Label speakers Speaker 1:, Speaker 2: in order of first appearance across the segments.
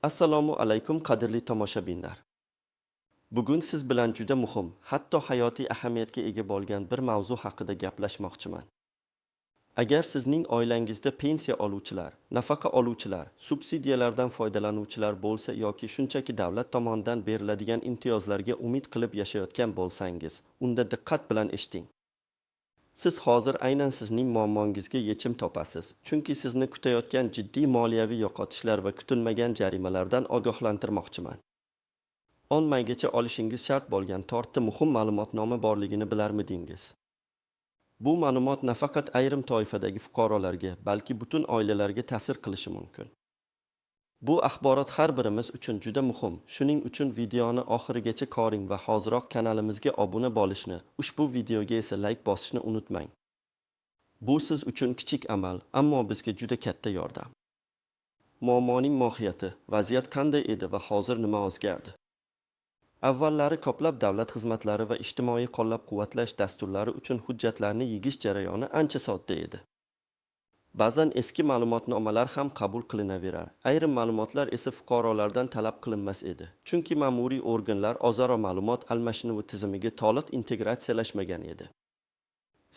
Speaker 1: Assalomu alaykum, qadrli tomoshabinlar. Bugun siz bilan juda muhim, hatto hayotiy ahamiyatga ega bo'lgan bir mavzu haqida gaplashmoqchiman. Agar sizning oilangizda pensiya oluvchilar, nafaqa oluvchilar, subsidiyalardan foydalanuvchilar bo'lsa yoki shunchaki davlat tomonidan beriladigan imtiyozlarga umid qilib yashayotgan bo'lsangiz, unda diqqat bilan eshiting. Siz hozir aynan sizning muammongizga yechim topasiz, chunki sizni kutayotgan jiddiy moliyaviy yo'qotishlar va kutilmagan jarimalardan ogohlantirmoqchiman. 10 maygacha olishingiz shart bo'lgan to'rtta muhim ma'lumotnoma borligini bilarmidingiz? Bu ma'lumot nafaqat ayrim toifadagi fuqarolarga, balki butun oilalarga ta'sir qilishi mumkin. Bu axborot har birimiz uchun juda muhim. Shuning uchun videoni oxirigacha ko'ring va hoziroq kanalimizga obuna bo'lishni, ushbu videoga esa layk bosishni unutmang. Bu siz uchun kichik amal, ammo bizga juda katta yordam. Muammoning mohiyati, vaziyat qanday edi va hozir nima o'zgardi? Avvallari ko'plab davlat xizmatlari va ijtimoiy qo'llab-quvvatlash dasturlari uchun hujjatlarni yig'ish jarayoni ancha sodda edi. Ba'zan eski ma'lumotnomalar ham qabul qilinaverar. Ayrim ma'lumotlar esa fuqarolardan talab qilinmas edi. Chunki ma'muriy organlar o'zaro ma'lumot almashinuvi tizimiga to'liq integratsiyalashmagan edi.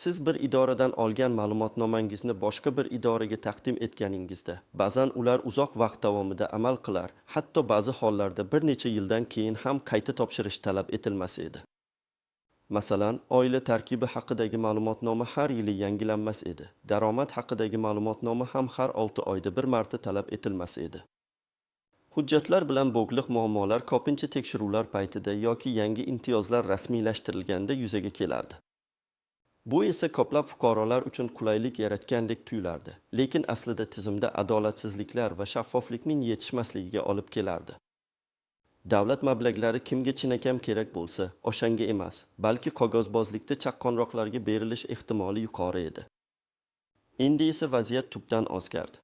Speaker 1: Siz bir idoradan olgan ma'lumotnomangizni boshqa bir idoraga taqdim etganingizda, ba'zan ular uzoq vaqt davomida amal qilar, hatto ba'zi hollarda bir necha yildan keyin ham qayta topshirish talab etilmas edi. Masalan, oila tarkibi haqidagi ma'lumotnoma har yili yangilanmas edi. Daromad haqidagi ma'lumotnoma ham har 6 oyda bir marta talab etilmas edi. Hujjatlar bilan bog'liq muammolar ko'pincha tekshiruvlar paytida yoki yangi imtiyozlar rasmiylashtirilganda yuzaga kelardi. Bu esa ko'plab fuqarolar uchun qulaylik yaratgandek tuyulardi, lekin aslida tizimda adolatsizliklar va shaffoflikning yetishmasligiga olib kelardi. Davlat mablag'lari kimga chinakam kerak bo'lsa, o'shanga emas, balki qog'ozbozlikda chaqqonroqlarga berilish ehtimoli yuqori edi. Endi esa vaziyat tubdan o'zgardi.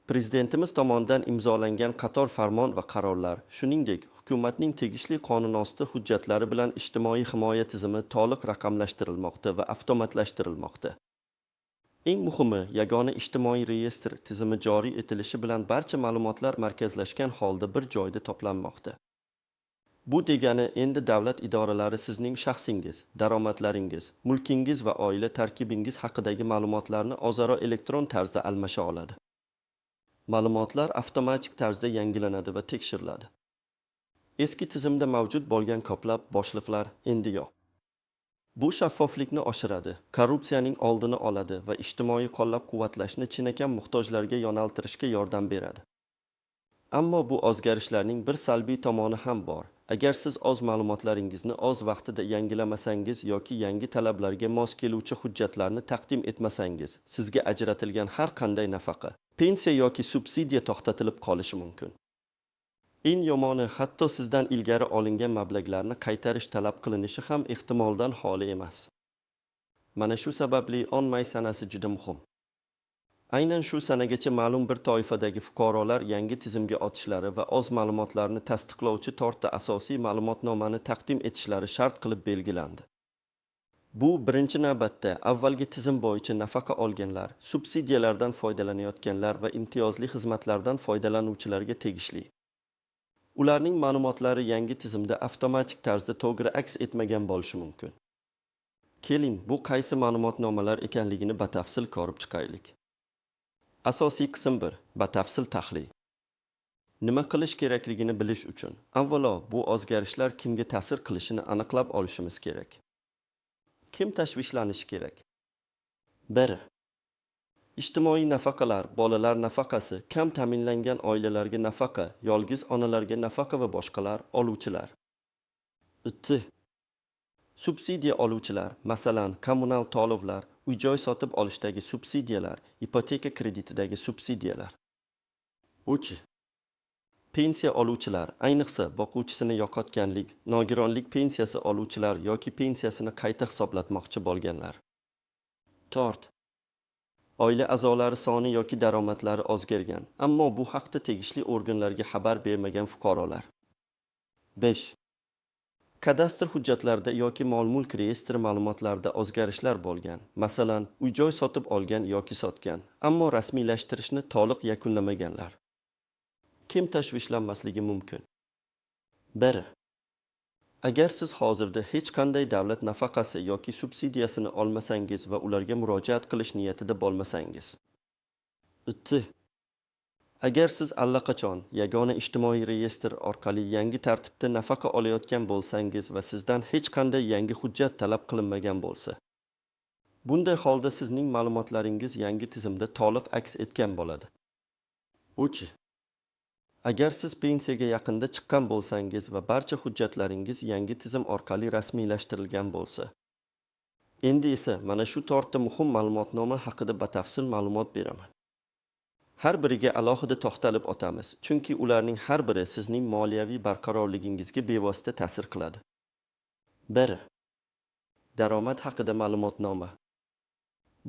Speaker 1: Prezidentimiz tomonidan imzolangan qator farmon va qarorlar, shuningdek, hukumatning tegishli qonunosti hujjatlari bilan ijtimoiy himoya tizimi to'liq raqamlashtirilmoqda va avtomatlashtirilmoqda. Eng muhimi, yagona ijtimoiy reyestr tizimi joriy etilishi bilan barcha ma'lumotlar markazlashgan holda bir joyda to'planmoqda. Bu degani endi davlat idoralari sizning shaxsingiz, daromadlaringiz, mulkingiz va oila tarkibingiz haqidagi ma'lumotlarni o'zaro elektron tarzda almasha oladi. Ma'lumotlar avtomatik tarzda yangilanadi va tekshiriladi. Eski tizimda mavjud bo'lgan ko'plab bo'shliqlar endi yo'q. Bu shaffoflikni oshiradi, korrupsiyaning oldini oladi va ijtimoiy qo'llab-quvvatlashni chinakam muhtojlarga yo'naltirishga yordam beradi. Ammo bu o'zgarishlarning bir salbiy tomoni ham bor. Agar siz o'z ma'lumotlaringizni o'z vaqtida yangilamasangiz yoki yangi talablarga mos keluvchi hujjatlarni taqdim etmasangiz, sizga ajratilgan har qanday nafaqa, pensiya yoki subsidiya to'xtatilib qolishi mumkin. Eng yomoni, hatto sizdan ilgari olingan mablag'larni qaytarish talab qilinishi ham ehtimoldan xoli emas. Mana shu sababli 10 may sanasi juda muhim. Aynan shu sanagacha ma'lum bir toifadagi fuqarolar yangi tizimga o'tishlari va o'z ma'lumotlarini tasdiqlovchi to'rtta asosiy ma'lumotnomani taqdim etishlari shart qilib belgilandi. Bu birinchi navbatda avvalgi tizim bo'yicha nafaqa olganlar, subsidiyalardan foydalanayotganlar va imtiyozli xizmatlardan foydalanuvchilarga tegishli. Ularning ma'lumotlari yangi tizimda avtomatik tarzda to'g'ri aks etmagan bo'lishi mumkin. Keling, bu qaysi ma'lumotnomalar ekanligini batafsil ko'rib chiqaylik. Asosiy qism 1. Batafsil tahlil. Nima qilish kerakligini bilish uchun avvalo bu o'zgarishlar kimga ta'sir qilishini aniqlab olishimiz kerak. Kim tashvishlanishi kerak? 1. Ijtimoiy nafaqalar, bolalar nafaqasi, kam ta'minlangan oilalarga nafaqa, yolg'iz onalarga nafaqa va boshqalar oluvchilar. 2. Subsidiya oluvchilar, masalan, kommunal to'lovlar, uy-joy sotib olishdagi subsidiyalar, ipoteka kreditidagi subsidiyalar. 3. Pensiya oluvchilar, ayniqsa boquvchisini yo'qotganlik, nogironlik pensiyasi oluvchilar yoki pensiyasini qayta hisoblatmoqchi bo'lganlar. 4. Oila a'zolari soni yoki daromadlari o'zgargan, ammo bu haqda tegishli organlarga xabar bermagan fuqarolar. 5. Kadastr hujjatlarida yoki mol-mulk reyestri ma'lumotlarida o'zgarishlar bo'lgan, masalan, uy-joy sotib olgan yoki sotgan, ammo rasmiylashtirishni to'liq yakunlamaganlar. Kim tashvishlanmasligi mumkin? 1. Agar siz hozirda hech qanday davlat nafaqasi yoki subsidiyasini olmasangiz va ularga murojaat qilish niyatida bo'lmasangiz. 2. Agar siz allaqachon yagona ijtimoiy reyestr orqali yangi tartibda nafaqa olayotgan bo'lsangiz va sizdan hech qanday yangi hujjat talab qilinmagan bo'lsa. Bunday holda sizning ma'lumotlaringiz yangi tizimda to'liq aks etgan bo'ladi. 3. Agar siz pensiyaga yaqinda chiqqan bo'lsangiz va barcha hujjatlaringiz yangi tizim orqali rasmiylashtirilgan bo'lsa. Endi esa mana shu to'rtta muhim ma'lumotnoma haqida batafsil ma'lumot beraman. Har biriga alohida to'xtalib o'tamiz, chunki ularning har biri sizning moliyaviy barqarorligingizga bevosita ta'sir qiladi. 1. Daromad haqida ma'lumotnoma.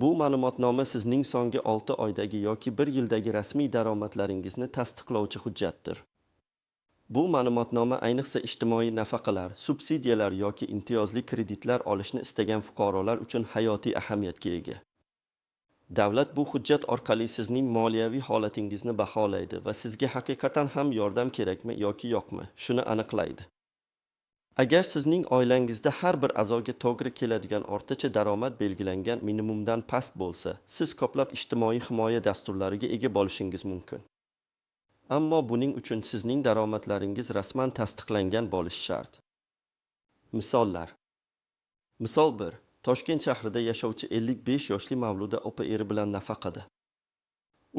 Speaker 1: Bu ma'lumotnoma sizning so'nggi 6 oydagi yoki 1 yildagi rasmiy daromadlaringizni tasdiqlovchi hujjatdir. Bu ma'lumotnoma ayniqsa ijtimoiy nafaqalar, subsidiyalar yoki imtiyozli kreditlar olishni istagan fuqarolar uchun hayotiy ahamiyatga ega. Davlat bu hujjat orqali sizning moliyaviy holatingizni baholaydi va sizga haqiqatan ham yordam kerakmi yoki yo'qmi, shuni aniqlaydi. Agar sizning oilangizda har bir a'zoga to'g'ri keladigan o'rtacha daromad belgilangan minimumdan past bo'lsa, siz ko'plab ijtimoiy himoya dasturlariga ega bo'lishingiz mumkin. Ammo buning uchun sizning daromadlaringiz rasman tasdiqlangan bo'lishi shart. Misollar. Misol 1. Toshkent shahrida yashovchi 55 yoshli Mavluda opa eri bilan nafaqada.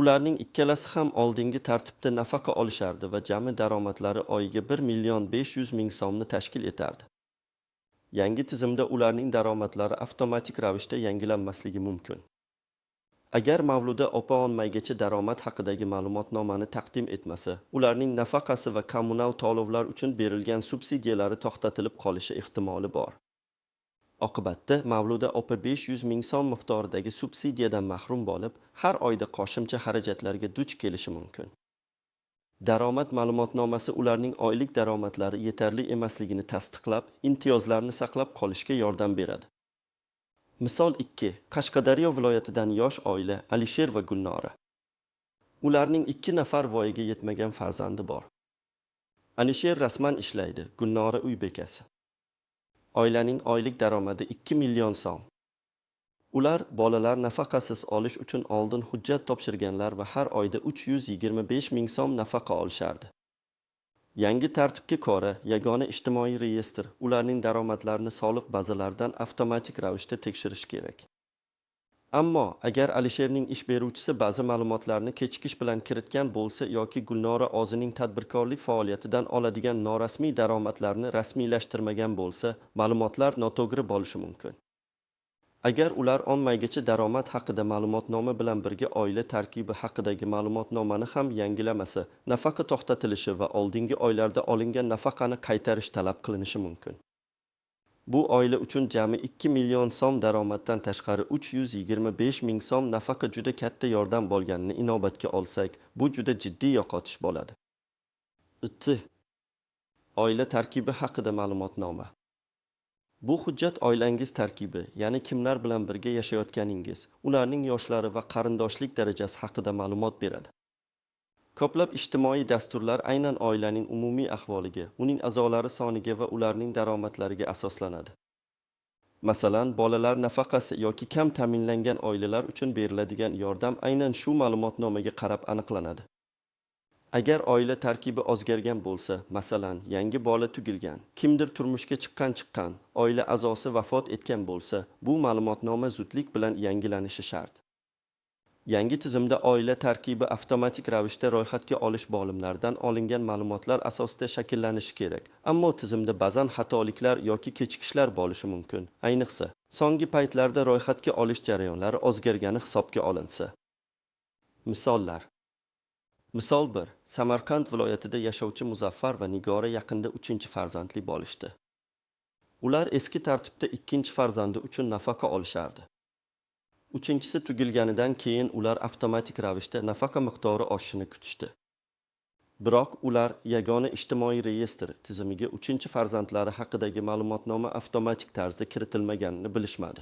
Speaker 1: Ularning ikkalasi ham oldingi tartibda nafaqa olishardi va jami daromadlari oyiga 1 million 500 ming so'mni tashkil etardi. Yangi tizimda ularning daromadlari avtomatik ravishda yangilanmasligi mumkin. Agar Mavluda opa maygacha daromad haqidagi ma'lumotnomani taqdim etmasa, ularning nafaqasi va kommunal to'lovlar uchun berilgan subsidiyalari to'xtatilib qolishi ehtimoli bor. Oqibatda Mavluda opa 500 ming so'm miqdoridagi subsidiyadan mahrum bo'lib, har oyda qo'shimcha xarajatlarga duch kelishi mumkin. Daromad ma'lumotnomasi ularning oylik daromadlari yetarli emasligini tasdiqlab, imtiyozlarni saqlab qolishga yordam beradi. Misol 2. Qashqadaryo viloyatidan yosh oila Alisher va Gulnora. Ularning 2 nafar voyaga yetmagan farzandi bor. Alisher rasman ishlaydi, Gulnora uy bekasi. Oilaning oylik daromadi 2 million so'm. Ular bolalar nafaqasiz olish uchun oldin hujjat topshirganlar va har oyda 325 ming so'm nafaqa olishardi. Yangi tartibga ko'ra, yagona ijtimoiy reyestr ularning daromadlarini soliq bazalaridan avtomatik ravishda tekshirishi kerak. Ammo agar Alisherning ish beruvchisi ba'zi ma'lumotlarni kechikish bilan kiritgan bo'lsa yoki Gulnora o'zining tadbirkorlik faoliyatidan oladigan norasmiy daromadlarni rasmiylashtirmagan bo'lsa, ma'lumotlar noto'g'ri bo'lishi mumkin. Agar ular maygacha daromad haqida ma'lumotnoma bilan birga oila tarkibi haqidagi ma'lumotnomani ham yangilamasa, nafaqa to'xtatilishi va oldingi oylarda olingan nafaqani qaytarish talab qilinishi mumkin. Bu oila uchun jami 2 million so'm daromaddan tashqari 325 ming so'm nafaqa juda katta yordam bo'lganini inobatga olsak, bu juda jiddiy yo'qotish bo'ladi. 2. Oila tarkibi haqida ma'lumotnoma. Bu hujjat oilangiz tarkibi, ya'ni kimlar bilan birga yashayotganingiz, ularning yoshlari va qarindoshlik darajasi haqida ma'lumot beradi. Ko'plab ijtimoiy dasturlar aynan oilaning umumiy ahvoliga, uning a'zolari soniga va ularning daromadlariga asoslanadi. Masalan, bolalar nafaqasi yoki kam ta'minlangan oilalar uchun beriladigan yordam aynan shu ma'lumotnomaga qarab aniqlanadi. Agar oila tarkibi o'zgargan bo'lsa, masalan, yangi bola tug'ilgan, kimdir turmushga chiqqan, oila a'zosi vafot etgan bo'lsa, bu ma'lumotnoma zudlik bilan yangilanishi shart. Yangi tizimda oila tarkibi avtomatik ravishda ro'yxatga olish bo'limlaridan olingan ma'lumotlar asosida shakllanishi kerak. Ammo tizimda ba'zan xatoliklar yoki kechikishlar bo'lishi mumkin. Ayniqsa, so'nggi paytlarda ro'yxatga olish jarayonlari o'zgargani hisobga olinsa. Misollar. Misol 1. Samarqand viloyatida yashovchi Muzaffar va Nigora yaqinda 3-farzandli bo'lishdi. Ular eski tartibda 2-farzandi uchun nafaqa olishardi. 3-chisi tug'ilganidan keyin ular avtomatik ravishda nafaqa miqdori oshishini kutishdi. Biroq ular yagona ijtimoiy reyestr tizimiga 3-farzandlari haqidagi ma'lumotnoma avtomatik tarzda kiritilmaganini bilishmadi.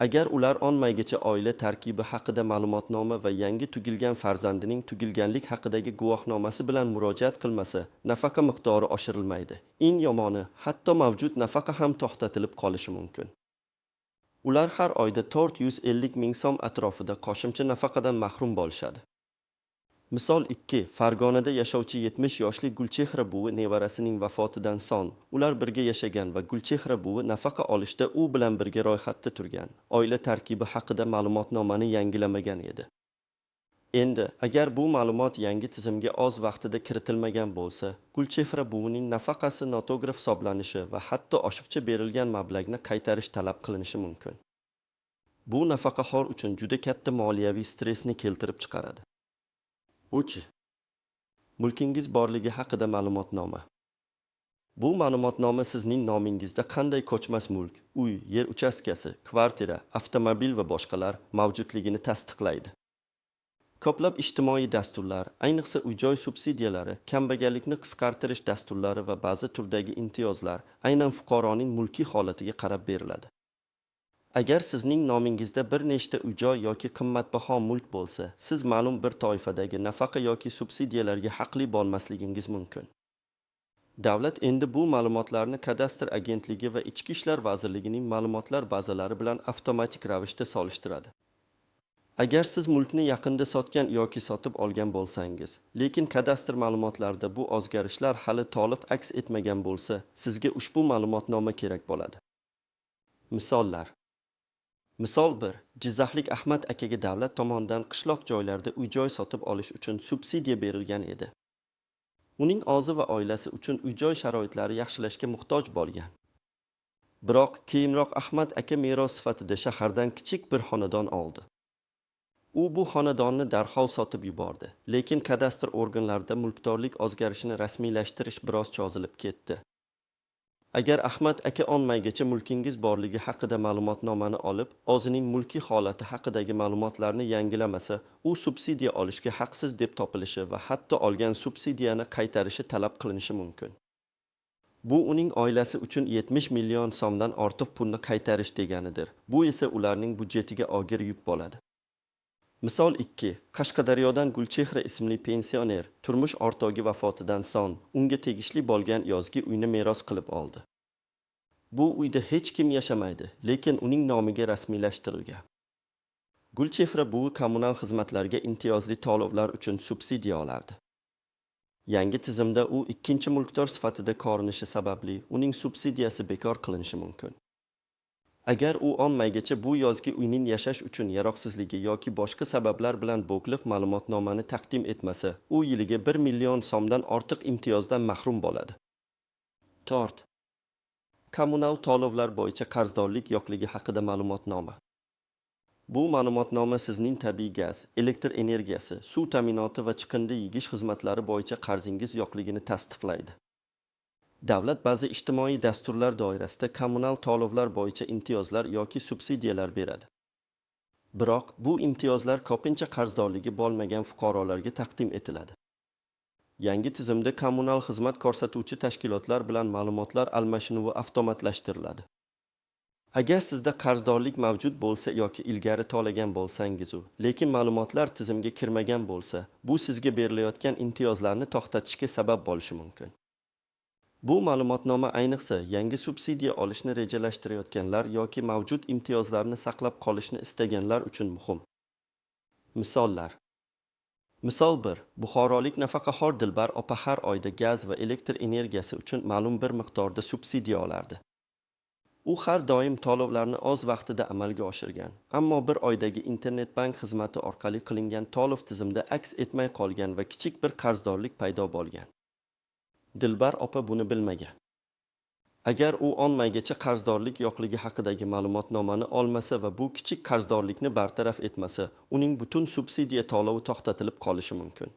Speaker 1: Agar ular onmaygacha oila tarkibi haqida ma'lumotnoma va yangi tug'ilgan farzandining tug'ilganlik haqidagi guvohnomasi bilan murojaat qilmasa, nafaqa miqdori oshirilmaydi. Eng yomoni, hatto mavjud nafaqa ham to'xtatilib qolishi mumkin. Ular har oyda 450 ming so'm atrofida qo'shimcha nafaqadan mahrum bo'lishadi. Misol 2. Farg'onada yashovchi 70 yoshli Gulchehra buvi nevarasining vafotidan so'ng ular birga yashagan va Gulchehra buvi nafaqa olishda u bilan birga ro'yxatda turgan. Oila tarkibi haqida ma'lumotnomani yangilamagan edi. Endi, agar bu ma'lumot yangi tizimga oz vaqtida kiritilmagan bo'lsa, Gulchehra buvining nafaqasi noto'g'ri hisoblanishi va hatto oshiqcha berilgan mablag'ni qaytarish talab qilinishi mumkin. Bu nafaqaxo'r uchun juda katta moliyaviy stressni keltirib chiqaradi. 3. Mulkingiz borligi haqida ma'lumotnoma. Bu ma'lumotnoma sizning nomingizda qanday ko'chmas mulk, uy, yer uchastkasi, kvartira, avtomobil va boshqalar mavjudligini tasdiqlaydi. Ko'plab ijtimoiy dasturlar, ayniqsa uy-joy subsidiyalari, kambag'allikni qisqartirish dasturlari va ba'zi turdagi imtiyozlar aynan fuqaroning mulkiy holatiga qarab beriladi. Agar sizning nomingizda bir nechta uy-joy yoki qimmatbaho mulk bo'lsa, siz ma'lum bir toifadagi nafaqa yoki subsidiyalarga haqli bo'lmasligingiz mumkin. Davlat endi bu ma'lumotlarni Kadastr agentligi va Ichki ishlar vazirligining ma'lumotlar bazalari bilan avtomatik ravishda solishtiradi. Agar siz mulkni yaqinda sotgan yoki sotib olgan bo'lsangiz, lekin kadastr ma'lumotlarida bu o'zgarishlar hali to'liq aks etmagan bo'lsa, sizga ushbu ma'lumotnoma kerak bo'ladi. Misollar. Misol 1. Jizzaxlik Ahmad akaga davlat tomonidan qishloq joylarda uy-joy sotib olish uchun subsidiya berilgan edi. Uning o'zi va oilasi uchun uy-joy sharoitlari yaxshilashga muhtoj bo'lgan. Biroq keyinroq Ahmad aka meros sifatida shahardan kichik bir xonadon oldi. U bu xonadonni darhol sotib yubordi, lekin kadastr organlarida mulkdorlik o'zgarishini rasmiylashtirish biroz cho'zilib ketdi. Agar Ahmad aka onmaygacha mulkingiz borligi haqida ma'lumotnomani olib, o'zining mulkiy holati haqidagi ma'lumotlarni yangilamasa, u subsidiya olishga haqsiz deb topilishi va hatto olgan subsidiyani qaytarishi talab qilinishi mumkin. Bu uning oilasi uchun 70 million so'mdan ortiq pulni qaytarish deganidir. Bu esa ularning byudjetiga og'ir yuk bo'ladi. Misol 2. Qashqadaryodan Gulchehra ismli pensioner turmush o'rtog'i vafotidan so'ng unga tegishli bo'lgan yozgi uyni meros qilib oldi. Bu uyda hech kim yashamaydi, lekin uning nomiga rasmiylashtirilgan. Gulchehra buvi kommunal xizmatlarga imtiyozli to'lovlar uchun subsidiya olardi. Yangi tizimda u ikkinchi mulkdor sifatida ko'rinishi sababli uning subsidiyasi bekor qilinishi mumkin. Agar u onmaygacha bu yozgi uyning yashash uchun yaroqsizligi yoki boshqa sabablar bilan bog'liq ma'lumotnomani taqdim etmasa, u yiliga 1 million so'mdan ortiq imtiyozdan mahrum bo'ladi. 4. Kommunal to'lovlar bo'yicha qarzdorlik yo'qligi haqida ma'lumotnoma. Bu ma'lumotnoma sizning tabiiy gaz, elektr energiyasi, suv ta'minoti va chiqindi yig'ish xizmatlari bo'yicha qarzingiz yo'qligini tasdiqlaydi. Davlat ba'zi ijtimoiy dasturlar doirasida kommunal to'lovlar bo'yicha imtiyozlar yoki subsidiyalar beradi. Biroq bu imtiyozlar ko'pincha qarzdorligi bo'lmagan fuqarolarga taqdim etiladi. Yangi tizimda kommunal xizmat ko'rsatuvchi tashkilotlar bilan ma'lumotlar almashinuvi avtomatlashtiriladi. Agar sizda qarzdorlik mavjud bo'lsa yoki ilgari to'lagan bo'lsangiz-u, lekin ma'lumotlar tizimga kirmagan bo'lsa, bu sizga berilayotgan imtiyozlarni to'xtatishga sabab bo'lishi mumkin. Bu ma'lumotnoma ayniqsa yangi subsidiya olishni rejalashtirayotganlar yoki mavjud imtiyozlarni saqlab qolishni istaganlar uchun muhim. Misollar. Misol 1. Buxorolik nafaqaxo'r Dilbar opa har oyda gaz va elektr energiyasi uchun ma'lum bir miqdorda subsidiya olardi. U har doim to'lovlarni o'z vaqtida amalga oshirgan, ammo bir oydagi internet bank xizmati orqali qilingan to'lov tizimda aks etmay qolgan va kichik bir qarzdorlik paydo bo'lgan. Dilbar opa buni bilmagan. Agar u onmaygacha qarzdorlik yo'qligi haqidagi ma'lumotnomani olmasa va bu kichik qarzdorlikni bartaraf etmasa, uning butun subsidiya to'lovi to'xtatilib qolishi mumkin.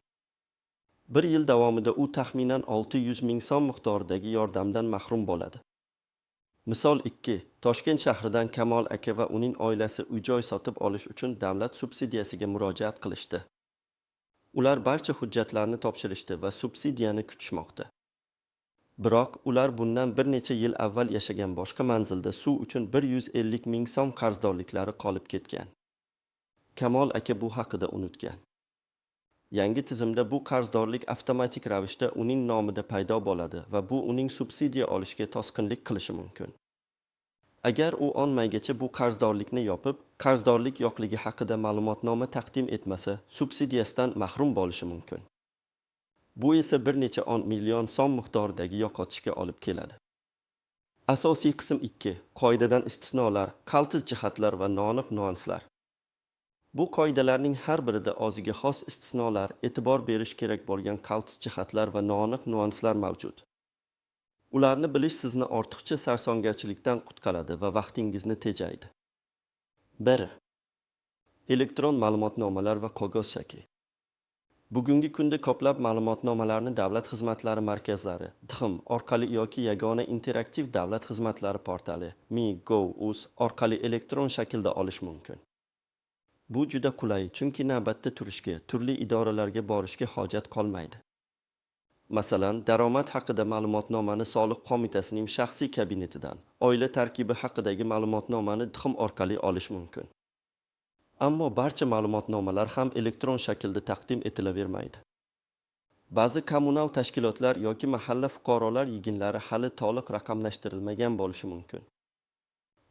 Speaker 1: Bir yil davomida u taxminan 600 ming so'm miqdoridagi yordamdan mahrum bo'ladi. Misol 2. Toshkent shahridan Kamol aka va uning oilasi uy-joy sotib olish uchun davlat subsidiyasiga murojaat qilishdi. Ular barcha hujjatlarni topshirishdi va subsidiyani kutishmoqda. Biroq ular bundan bir necha yil avval yashagan boshqa manzilda suv uchun 150 ming so'm qarzdorliklari qolib ketgan. Kamol aka bu haqida unutgan. Yangi tizimda bu qarzdorlik avtomatik ravishda uning nomida paydo bo'ladi va bu uning subsidiya olishiga to'sqinlik qilishi mumkin. Agar u 10 maygacha bu qarzdorlikni yopib, qarzdorlik yo'qligi haqida ma'lumotnoma taqdim etmasa, subsidiyasidan mahrum bo'lishi mumkin. Bu esa bir necha 10 million so'm miqdoridagi yo'qotishga olib keladi. Asosiy qism 2. Qoidadan istisnolar, qaltis jihatlar va noaniq nyuanslar. Bu qoidalarning har birida o'ziga xos istisnolar, e'tibor berish kerak bo'lgan qaltis jihatlar va noaniq nyuanslar mavjud. Ularni bilish sizni ortiqcha sarsongarchilikdan qutqaradi va vaqtingizni tejaydi. 1. Elektron ma'lumotnomalar va qog'oz shakli. Bugungi kunda ko'plab ma'lumotnomalarni davlat xizmatlari markazlari, DXM orqali yoki yagona interaktiv davlat xizmatlari portali mi.gov.uz orqali elektron shaklda olish mumkin. Bu juda qulay, chunki navbatda turishga, turli idoralarga borishga hojat qolmaydi. Masalan, daromad haqida ma'lumotnomani soliq qo'mitasining shaxsiy kabinetidan, oila tarkibi haqidagi ma'lumotnomani DXM orqali olish mumkin. Ammo barcha ma'lumotnomalar ham elektron shaklda taqdim etilavermaydi. Ba'zi kommunal tashkilotlar yoki mahalla fuqarolar yig'inlari hali to'liq raqamlashtirilmagan bo'lishi mumkin.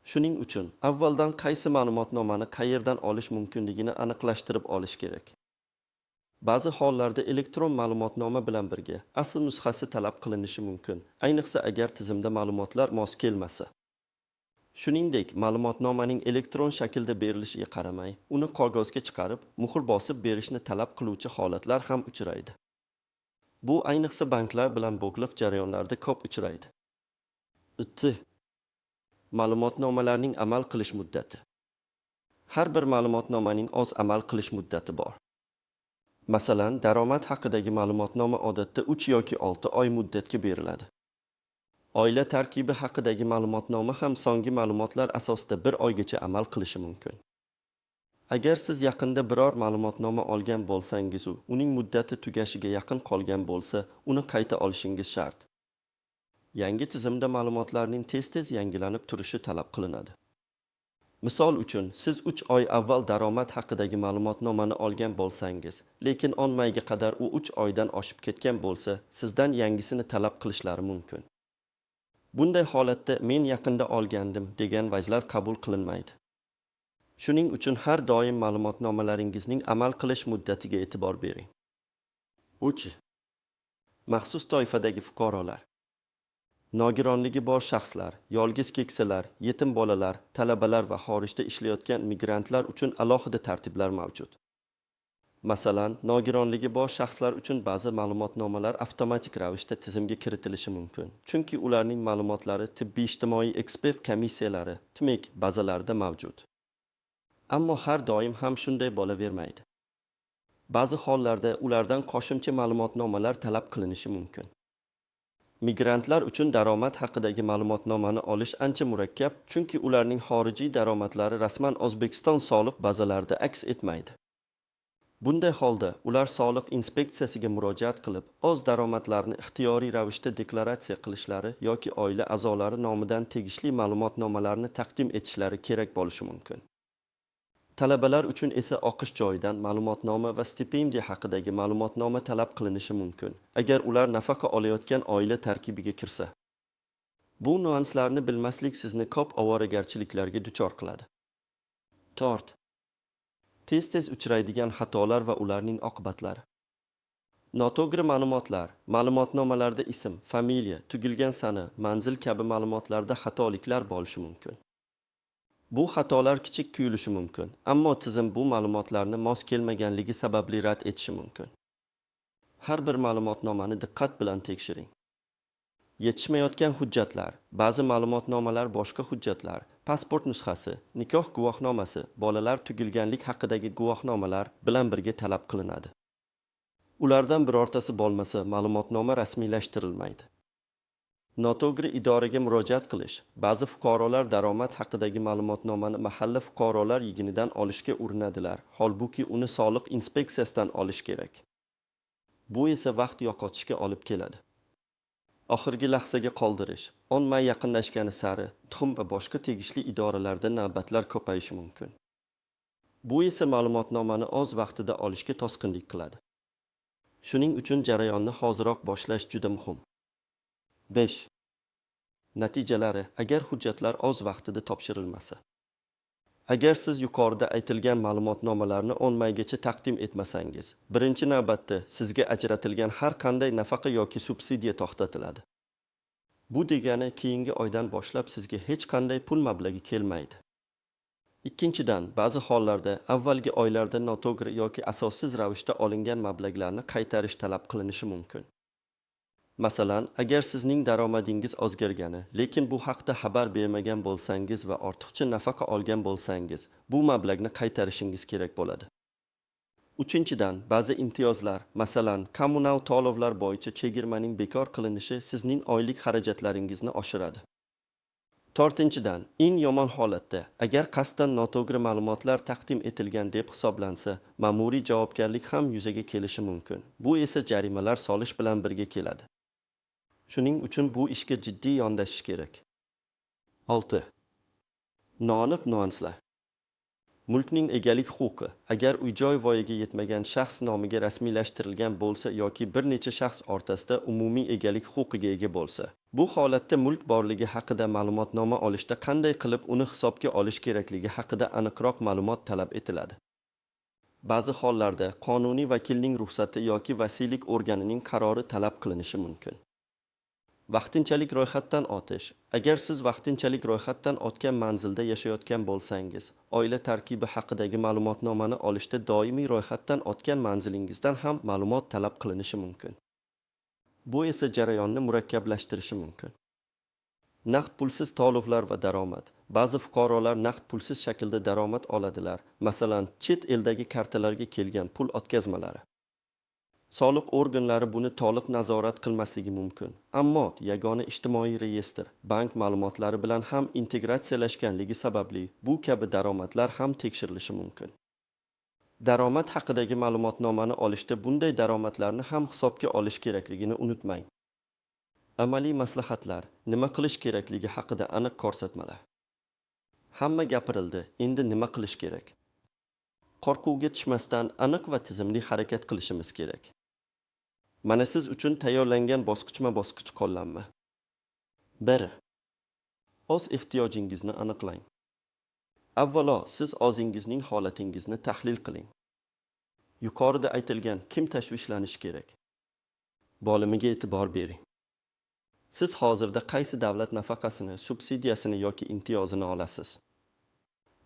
Speaker 1: Shuning uchun avvaldan qaysi ma'lumotnomani qayerdan olish mumkinligini aniqlashtirib olish kerak. Ba'zi hollarda elektron ma'lumotnoma bilan birga asl nusxasi talab qilinishi mumkin, ayniqsa agar tizimda ma'lumotlar mos kelmasa. Shuningdek, ma'lumotnomaning elektron shaklda berilishiga qaramay, uni qog'ozga chiqarib, muhr bosib berishni talab qiluvchi holatlar ham uchraydi. Bu ayniqsa banklar bilan bog'liq jarayonlarda ko'p uchraydi. 2. Ma'lumotnomalarning amal qilish muddati. Har bir ma'lumotnomaning o'z amal qilish muddati bor. Masalan, daromad haqidagi ma'lumotnoma odatda 3 yoki 6 oy muddatga beriladi. Oila tarkibi haqidagi ma'lumotnoma ham so'nggi ma'lumotlar asosida 1 oygacha amal qilishi mumkin. Agar siz yaqinda biror ma'lumotnoma olgan bo'lsangiz u uning muddati tugashiga yaqin qolgan bo'lsa, uni qayta olishingiz shart. Yangi tizimda ma'lumotlarning tez-tez yangilanib turishi talab qilinadi. Misol uchun, siz 3 oy avval daromad haqidagi ma'lumotnomani olgan bo'lsangiz, lekin 10 mayga qadar u 3 oydan oshib ketgan bo'lsa, sizdan yangisini talab qilishlari mumkin. Bunday holatda men yaqinda olgandim degan vajlar qabul qilinmaydi. Shuning uchun har doim ma'lumotnomalaringizning amal qilish muddatiga e'tibor bering. 3. Maxsus toifadagi fuqarolar. Nogironligi bor shaxslar, yolg'iz keksalar, yetim bolalar, talabalar va xorijda ishlayotgan migrantlar uchun alohida tartiblar mavjud. Masalan, nogironligi bor shaxslar uchun ba'zi ma'lumotnomalar avtomatik ravishda tizimga kiritilishi mumkin, chunki ularning ma'lumotlari tibbiy ijtimoiy ekspert komissiyalari TMEK bazalarida mavjud. Ammo har doim ham shunday bo'lavermaydi. Ba'zi hollarda ulardan qo'shimcha ma'lumotnomalar talab qilinishi mumkin. Migrantlar uchun daromad haqidagi ma'lumotnomani olish ancha murakkab, chunki ularning xorijiy daromadlari rasman O'zbekiston soliq bazalarida aks etmaydi. Bunday holda ular soliq inspeksiyasiga murojaat qilib, o'z daromadlarini ixtiyoriy ravishda deklaratsiya qilishlari yoki oila a'zolari nomidan tegishli ma'lumotnomalarni taqdim etishlari kerak bo'lishi mumkin. Talabalar uchun esa o'qish joyidan ma'lumotnoma va stipendiya haqidagi ma'lumotnoma talab qilinishi mumkin, agar ular nafaqa olayotgan oila tarkibiga kirsa. Bu nyuanslarni bilmaslik sizni ko'p ovoragarchiliklarga duchor qiladi. 4. Tez-tez uchraydigan xatolar va ularning oqibatlari. Noto'g'ri ma'lumotlar, ma'lumotnomalarda ism, familiya, tug'ilgan sana, manzil kabi ma'lumotlarda xatoliklar bo'lishi mumkin. Bu xatolar kichik tuyulishi mumkin, ammo tizim bu ma'lumotlarni mos kelmaganligi sababli rad etishi mumkin. Har bir ma'lumotnomani diqqat bilan tekshiring. Yetishmayotgan hujjatlar, ba'zi ma'lumotnomalar boshqa hujjatlar, pasport nusxasi, nikoh guvohnomasi, bolalar tug'ilganlik haqidagi guvohnomalar bilan birga talab qilinadi. Ulardan birortasi bo'lmasa, ma'lumotnoma rasmiylashtirilmaydi. Noto'g'ri idoraga murojaat qilish. Ba'zi fuqarolar daromad haqidagi ma'lumotnomani mahalla fuqarolar yig'inidan olishga urinadilar, holbuki uni soliq inspeksiyasidan olish kerak. Bu esa vaqt yo'qotishga olib keladi. Oxirgi lahzaga qoldirish. 10 may yaqinlashgani sari DHM va boshqa tegishli idoralarda navbatlar ko'payishi mumkin. Bu esa ma'lumotnomani o'z vaqtida olishga to'sqinlik qiladi. Shuning uchun jarayonni hoziroq boshlash juda muhim. 5. Natijalari agar hujjatlar o'z vaqtida topshirilmasa. Agar siz yuqorida aytilgan ma'lumotnomalarni 10 maygacha taqdim etmasangiz, birinchi navbatda sizga ajratilgan har qanday nafaqa yoki subsidiya to'xtatiladi. Bu degani keyingi oydan boshlab sizga hech qanday pul mablag'i kelmaydi. Ikkinchidan, ba'zi hollarda avvalgi oylarda noto'g'ri yoki asossiz ravishda olingan mablag'larni qaytarish talab qilinishi mumkin. Masalan, agar sizning daromadingiz o'zgargani, lekin bu haqda xabar bermagan bo'lsangiz va ortiqcha nafaqa olgan bo'lsangiz, bu mablag'ni qaytarishingiz kerak bo'ladi. Uchinchidan, ba'zi imtiyozlar, masalan, kommunal to'lovlar bo'yicha chegirmaning bekor qilinishi sizning oylik xarajatlaringizni oshiradi. To'rtinchidan, eng yomon holatda, agar qasddan noto'g'ri ma'lumotlar taqdim etilgan deb hisoblansa, ma'muriy javobgarlik ham yuzaga kelishi mumkin. Bu esa jarimalar solish bilan birga keladi. Shuning uchun bu ishga jiddiy yondashish kerak. 6. Noaniq nyuanslar. Mulkning egalik huquqi agar uy-joy voyaga yetmagan shaxs nomiga rasmiylashtirilgan bo'lsa yoki bir necha shaxs o'rtasida umumiy egalik huquqiga ega bo'lsa, bu holatda mulk borligi haqida ma'lumotnoma olishda qanday qilib uni hisobga olish kerakligi haqida aniqroq ma'lumot talab etiladi. Ba'zi hollarda qonuniy vakilning ruxsati yoki vasiylik organining qarori talab qilinishi mumkin. Vaqtinchalik ro'yxatdan o'tish. Agar siz vaqtinchalik ro'yxatdan o'tgan manzilda yashayotgan bo'lsangiz, oila tarkibi haqidagi ma'lumotnomani olishda doimiy ro'yxatdan o'tgan manzilingizdan ham ma'lumot talab qilinishi mumkin. Bu esa jarayonni murakkablashtirishi mumkin. Naqd pulsiz to'lovlar va daromad. Ba'zi fuqarolar naqd pulsiz shaklda daromad oladilar. Masalan, chet eldagi kartalarga kelgan pul o'tkazmalari. Soliq organlari buni to'liq nazorat qilmasligi mumkin. Ammo yagona ijtimoiy reyestr bank ma'lumotlari bilan ham integratsiyalashganligi sababli bu kabi daromadlar ham tekshirilishi mumkin. Daromad haqidagi ma'lumotnomani olishda bunday daromadlarni ham hisobga olish kerakligini unutmang. Amaliy maslahatlar, nima qilish kerakligi haqida aniq ko'rsatmalar. Hamma gapirildi, endi nima qilish kerak? Qo'rquvga tushmasdan aniq va tizimli harakat qilishimiz kerak. Mana siz uchun tayyorlangan bosqichma-bosqich qo'llanma. 1. O'z ehtiyojingizni aniqlang. Avvalo, siz o'zingizning holatingizni tahlil qiling. Yuqorida aytilgan kim tashvishlanishi kerak? Bo'limiga e'tibor bering. Siz hozirda qaysi davlat nafaqasini, subsidiyasini yoki imtiyozini olasiz?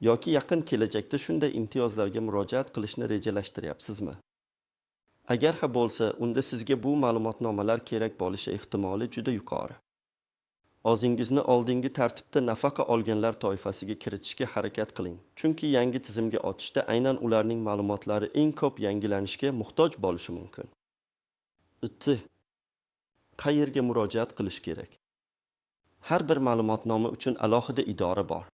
Speaker 1: Yoki yaqin kelajakda shunday imtiyozlarga murojaat qilishni rejalashtiryapsizmi? Agar ha bo'lsa, unda sizga bu ma'lumotnomalar kerak bo'lishi ehtimoli juda yuqori. O'zingizni oldingi tartibda nafaqa olganlar toifasiga kiritishga harakat qiling. Chunki yangi tizimga o'tishda aynan ularning ma'lumotlari eng ko'p yangilanishga muhtoj bo'lishi mumkin. 2. Qayerga murojaat qilish kerak? Har bir ma'lumotnoma uchun alohida idora bor.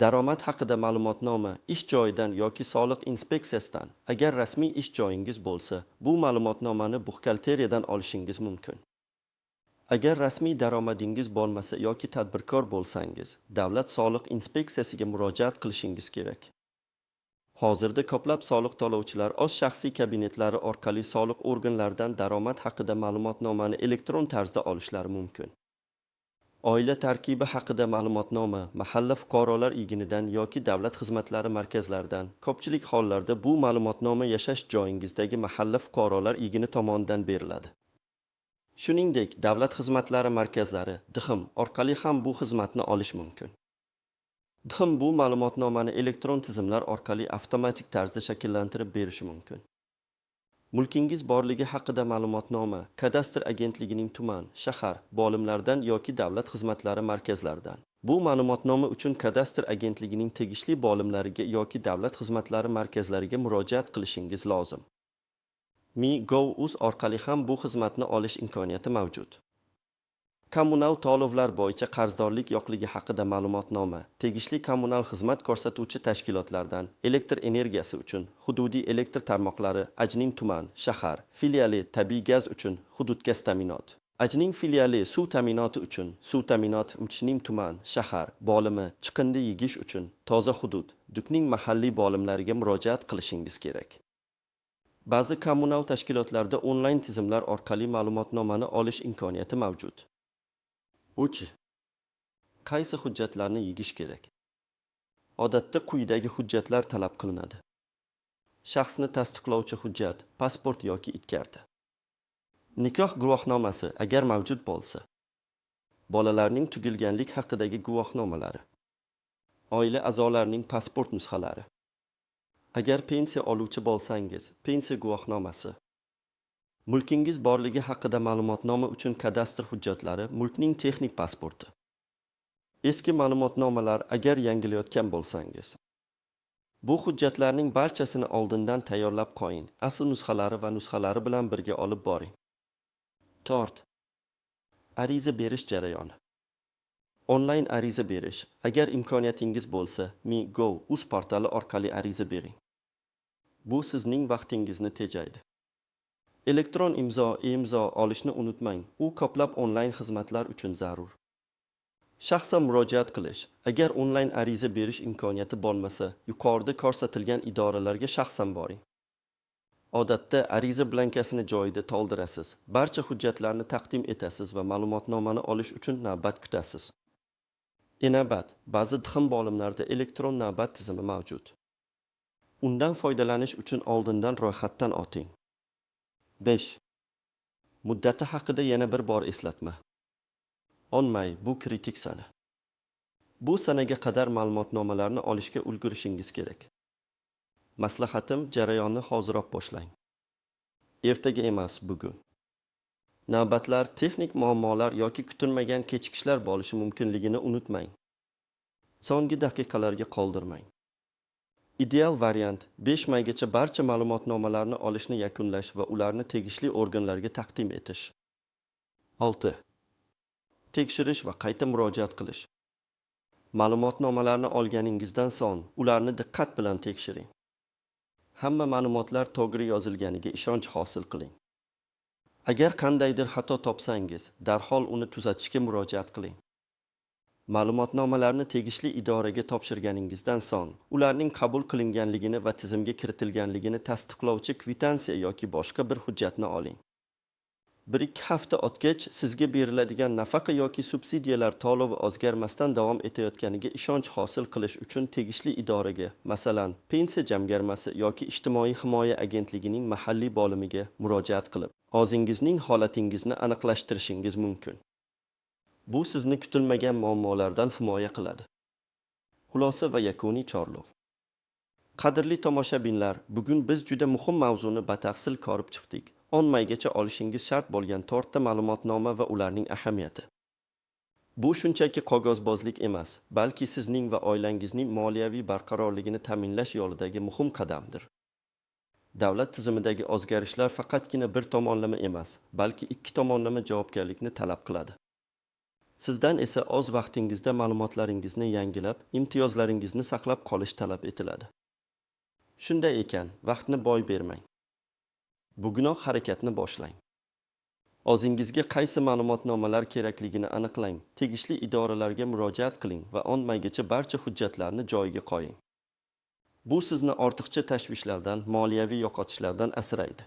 Speaker 1: Daromad haqida ma'lumotnoma ish joyidan yoki soliq inspeksiyasidan, agar rasmiy ish joyingiz bo'lsa, bu ma'lumotnomani buxgalteriyadan olishingiz mumkin. Agar rasmiy daromadingiz bo'lmasa yoki tadbirkor bo'lsangiz, davlat soliq inspeksiyasiga murojaat qilishingiz kerak. Hozirda ko'plab soliq to'lovchilar o'z shaxsiy kabinetlari orqali soliq organlaridan daromad haqida ma'lumotnomani elektron tarzda olishlari mumkin. Oila tarkibi haqida ma'lumotnoma mahalla fuqarolar yig'inidan yoki davlat xizmatlari markazlaridan, ko'pchilik hollarda bu ma'lumotnoma yashash joyingizdagi mahalla fuqarolar yig'ini tomonidan beriladi. Shuningdek, davlat xizmatlari markazlari DHM orqali ham bu xizmatni olish mumkin. DHM bu ma'lumotnomani elektron tizimlar orqali avtomatik tarzda shakllantirib berishi mumkin. Mulkingiz borligi haqida ma'lumotnoma kadastr agentligining tuman, shahar bo'limlaridan yoki davlat xizmatlari markazlaridan. Bu ma'lumotnoma uchun kadastr agentligining tegishli bo'limlariga yoki davlat xizmatlari markazlariga murojaat qilishingiz lozim. Mi.gov.uz orqali ham bu xizmatni olish imkoniyati mavjud. Kommunal to'lovlar bo'yicha qarzdorlik yo'qligi haqida ma'lumotnoma tegishli kommunal xizmat ko'rsatuvchi tashkilotlardan elektr energiyasi uchun hududiy elektr tarmoqlari AJning tuman, shahar filiali, tabiiy gaz uchun hududgaz ta'minot. AJning filiali suv ta'minoti uchun suv ta'minoti MChning tuman, shahar, bo'limi, chiqindi yig'ish uchun Toza hudud DUKning mahalliy bo'limlariga murojaat qilishingiz kerak. Ba'zi kommunal tashkilotlarda onlayn tizimlar orqali ma'lumotnomani olish imkoniyati mavjud. 3. Qaysi hujjatlarni yig'ish kerak? Odatda quyidagi hujjatlar talab qilinadi: Shaxsni tasdiqlovchi hujjat, pasport yoki ID karta. Nikoh guvohnomasi, agar mavjud bo'lsa. Bolalarning tug'ilganlik haqidagi guvohnomalari. Oila a'zolarining pasport nusxalari. Agar pensiya oluvchi bo'lsangiz, pensiya guvohnomasi. Mulkingiz borligi haqida ma'lumotnoma uchun kadastr hujjatlari, mulkning texnik pasporti. Eski ma'lumotnomalar, agar yangilayotgan bo'lsangiz. Bu hujjatlarning barchasini oldindan tayyorlab qo'ying. Asl nusxalari va nusxalari bilan birga olib boring. 4. Ariza berish jarayoni. Onlayn ariza berish. Agar imkoniyatingiz bo'lsa, Me.gov.uz portali orqali ariza bering. Bu sizning vaqtingizni tejaydi. Elektron imzo, e-imzo olishni unutmang. U ko'plab onlayn xizmatlar uchun zarur. Shaxsan murojaat qilish. Agar onlayn ariza berish imkoniyati bo'lmasa, yuqorida ko'rsatilgan idoralarga shaxsan boring. Odatda ariza blankasini joyida to'ldirasiz, barcha hujjatlarni taqdim etasiz va ma'lumotnomani olish uchun navbat kutasiz. E-navbat. Ba'zi DHM bo'limlarida elektron navbat tizimi mavjud. Undan foydalanish uchun oldindan ro'yxatdan o'ting. 5. Muddati haqida yana bir bor eslatma. 10 may bu kritik sana. Bu sanaga qadar ma'lumotnomalarni olishga ulgurishingiz kerak. Maslahatim, jarayonni hoziroq boshlang. Ertaga emas, bugun. Navbatlar, texnik muammolar yoki kutilmagan kechikishlar bo'lishi mumkinligini unutmang. So'nggi daqiqalarga qoldirmang. Ideal variant: 5 maygacha barcha ma'lumotnomalarni olishni yakunlash va ularni tegishli organlarga taqdim etish. 6. Tekshirish va qayta murojaat qilish. Ma'lumotnomalarni olganingizdan so'ng ularni diqqat bilan tekshiring. Hamma ma'lumotlar to'g'ri yozilganiga ishonch hosil qiling. Agar qandaydir xato topsangiz, darhol uni tuzatishga murojaat qiling. Ma'lumotnomalarni tegishli idoraga topshirganingizdan so'ng, ularning qabul qilinganligini va tizimga kiritilganligini tasdiqlovchi kvitansiya yoki boshqa bir hujjatni oling. 1-2 hafta o'tgach, sizga beriladigan nafaqa yoki subsidiyalar to'lovi o'zgarmasdan davom etayotganiga ishonch hosil qilish uchun tegishli idoraga, masalan, Pensiya jamg'armasi yoki Ijtimoiy himoya agentligining mahalliy bo'limiga murojaat qilib, o'zingizning holatingizni aniqlashtirishingiz mumkin. Bu sizni kutilmagan muammolardan himoya qiladi. Xulosa va yakuniy chorlov. Qadrli tomoshabinlar, bugun biz juda muhim mavzuni batafsil ko'rib chiqdik. 10 maygacha olishingiz shart bo'lgan to'rtta ma'lumotnoma va ularning ahamiyati. Bu shunchaki qog'ozbozlik emas, balki sizning va oilangizning moliyaviy barqarorligini ta'minlash yo'lidagi muhim qadamdir. Davlat tizimidagi o'zgarishlar faqatgina bir tomonlama emas, balki ikki tomonlama javobgarlikni talab qiladi. Sizdan esa o'z vaqtingizda ma'lumotlaringizni yangilab, imtiyozlaringizni saqlab qolish talab etiladi. Shunday ekan, vaqtni boy bermang. Bugunoq harakatni boshlang. O'zingizga qaysi ma'lumotnomalar kerakligini aniqlang, tegishli idoralarga murojaat qiling va 10 maygacha barcha hujjatlarni joyiga qo'ying. Bu sizni ortiqcha tashvishlardan, moliyaviy yo'qotishlardan asraydi.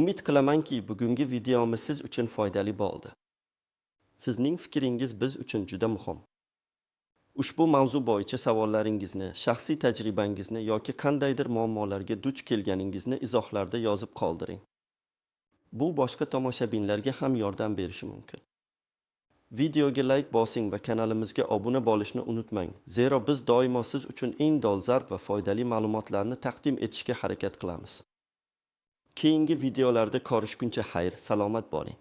Speaker 1: Umid qilamanki, bugungi videomiz siz uchun foydali bo'ldi. Sizning fikringiz biz uchun juda muhim. Ushbu mavzu bo'yicha savollaringizni, shaxsiy tajribangizni yoki qandaydir muammolarga duch kelganingizni izohlarda yozib qoldiring. Bu boshqa tomoshabinlarga ham yordam berishi mumkin. Videoga layk bosing va kanalimizga obuna bo'lishni unutmang. Zero biz doimo siz uchun eng dolzarb va foydali ma'lumotlarni taqdim etishga harakat qilamiz. Keyingi videolarda ko'rishguncha xayr, salomat bo'ling.